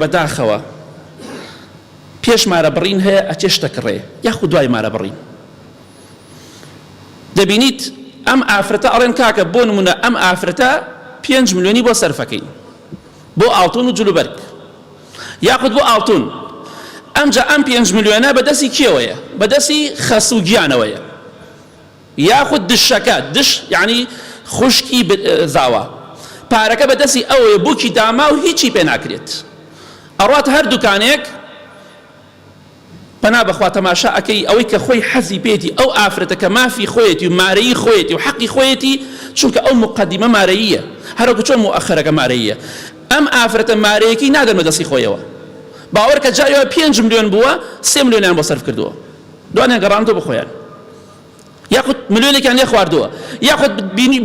بەداخەوە پێش مارە بڕین هەیە ئەچێ شتە کڕێ یاخود دوای مارە بڕین دەبینیت ئەم ئافرەتە ئەڵێن کاکە بۆ نمونە ئەم ئافرەتە پێنج ملیۆنی بۆ سەرفەکەین بۆ ئاڵتون و جلوبەرگ یاخود بۆ ئاڵتون ئەمجا ئەم پێنج ملیۆنە بەدەستی کێوەیە بەدەستی خەسوو گیانەوەیە یاخود دشەکە، دش یانی خوشکی زاوا، پارەکە بە دەستی ئەوەیە بوکی داماو هیچی پێ ناکرێت ئەڕواتە هەر دوکانێک پەنا بەخوا تەماشا ئەکەی ئەوەی کە خۆی حەزی پێیەتی ئەو ئافرەتە کە مافی خۆیەتی و مارەیی خۆیەتی و حەقی خۆیەتی چونکە ئەو موقەدیمە مارەییە هەروەکو چۆن موئەخەرەکە مارەییە ئەم ئافرەتە مارەیەکی نادەن بە دەستی خۆیەوە باوەڕکە جاری وایە پێنج ملیۆن بووە سێ ملیۆنیان بۆ سەرف کردووە دوانیان گەڕاندەوە بۆ خۆیان یاخود ملیۆنێکیان لێ خواردووە یاخود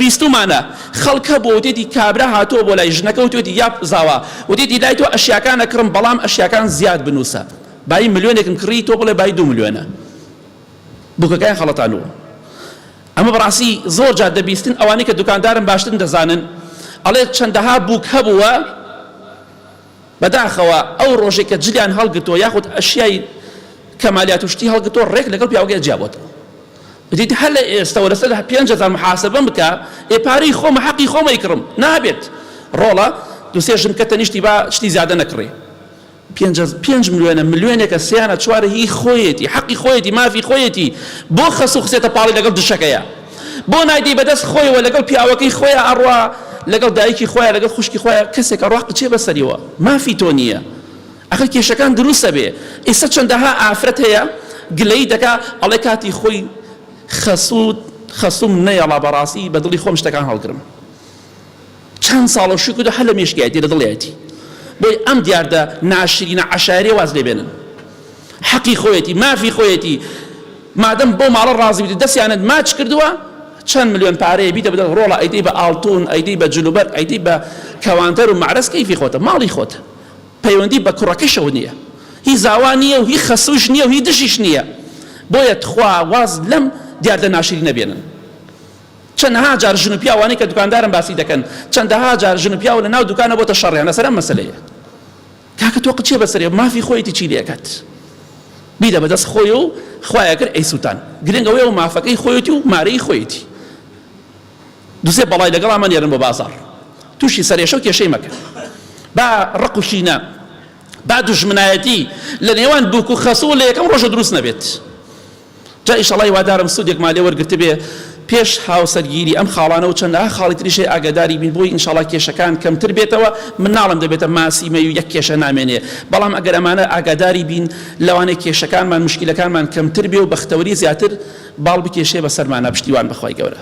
بیستومانە خەڵک هەبووە وتێتی کابرا هاتووە بۆ لای ژنەکە وتێتی یا زاوا وتێتی لای تۆ ئەشیاکان ئەکڕم بەڵام ئەشیاکان زیاد بنووسە بایی ملیۆنێکم کڕی تۆ بڵێ بایی دوو ملیۆنە بووکەکەیان خەڵەتانووە ئەمە بەڕاستی زۆر جار دەبیستن ئەوانەی کە دوکاندارن باشترن دەزانن ئەڵێ چەندەها بووک هەبووە بەداخەوە ئەو ڕۆژەی کە جلیان هەڵگرتووە یاخود ئەشیای کەمالیات و شتی هەڵگرتووە ڕێک لەگەڵ پیاوەکەی جیا بۆتەوە دیت هەر لە ئێستەوە لەسەر 5000 محاسبەم بکە ئێ پارەی خۆمە حەقی خۆمە ئەیکڕم نابێت ڕۆڵە دوسێ ژن کە تەنیشتی با شتی زیادە نەکڕێ پێنج ملیۆنە ملیۆنێکە سیانە چوارە هی خۆیەتی حەقی خۆیەتی مافی خۆیەتی بۆ خەسوو خسێتە پاڵی لەگەڵ دشەکەیە بۆ نایدەی بەدەست خۆیەوە لەگەڵ پیاوەکەی خۆیا ئەڕوا لەگەڵ دایکی خۆیا لەگەڵ خوشکی خۆیا کەسێک ئەڕوا قچێ بەسەریەوە مافی تۆ نییە ئەخر کێشەکان دروستە بێ ئێستا چەندەها ئافرەت هەیە گلەیی دەکا ئەڵێ کاتی خۆی خەسوو خەسوم نەیەڵا بەڕاستی بە دڵی خۆم شتەکان هەڵگرم چەند ساڵە شووی کردو هەر لە مێشکیایەتی لە دڵیایەتی بۆی ئەم دیاردە ناشرینە عەشایەریە واز لێ بێنن حەقی خۆیەتی مافی خۆیەتی مادەم بەو ماڵە ڕازی بیت دەستیانت ماچ کردووە چەند ملیۆن پارەیە بیدە بدە ڕۆڵە ئەیدەی بە ئاڵتون ئەیدەی بە جلوبەرگ ئەیدەی بە کەوانتەر و مەعرەز کەیفی خۆتە ماڵی خۆتە پەیوەندی بە کوڕەکەشەوە نییە هی زاوا نییە و هی خەسووش نییە و هی دژیش نییە بۆیە تخوا واز لەم دیاردە ناشرینە بێنن چەندەها جار ژن و پیاوانەی کە دوکاندارن باسی دەکەن چەندەها جار ژن و پیاو لە ناو دوکانە بۆتە شەڕیان لەسەر ئەم مەسەلەیە کاکە تۆ قچێ بەسەرێ مافی خۆیەتی چی لێکات بیدە بەدەست خۆی و خوایە کرد ئەیسووتان گرنگ ئەوەیە و مافەکەی خۆیەتی و مارەی خۆیەتی دوسێ بەڵای لەگەڵا مەنێرن بۆ بازاڕ تووشی سەرێشە و کێشەی مەکە با ڕق و کینە با دوژمنایەتی لە نێوان بووک و خەسوو لە یەکەم ڕۆژە دروست نەبێت جا ئیشەڵا هیوادارم سوودێکمان لێ وەرگرتبێ پێش هاوسەرگیری ئەم خاڵانە و چەندەها خاڵی تریش هەیە ئاگاداری بین بۆی ئینشەڵا کێشەکان کەمتر بێتەوە من ناڵێم دەبێتە ماسی مەی و یەک کێشە نامێنێ بەڵام ئەگەر ئەمانە ئاگاداری بین لەوانەیە کێشەکانمان مشکیلەکانمان کەمتر بێ و بەختەوەری زیاتر باڵ بکێشێ بەسەرمانا پشتیوان بەخوای گەورە.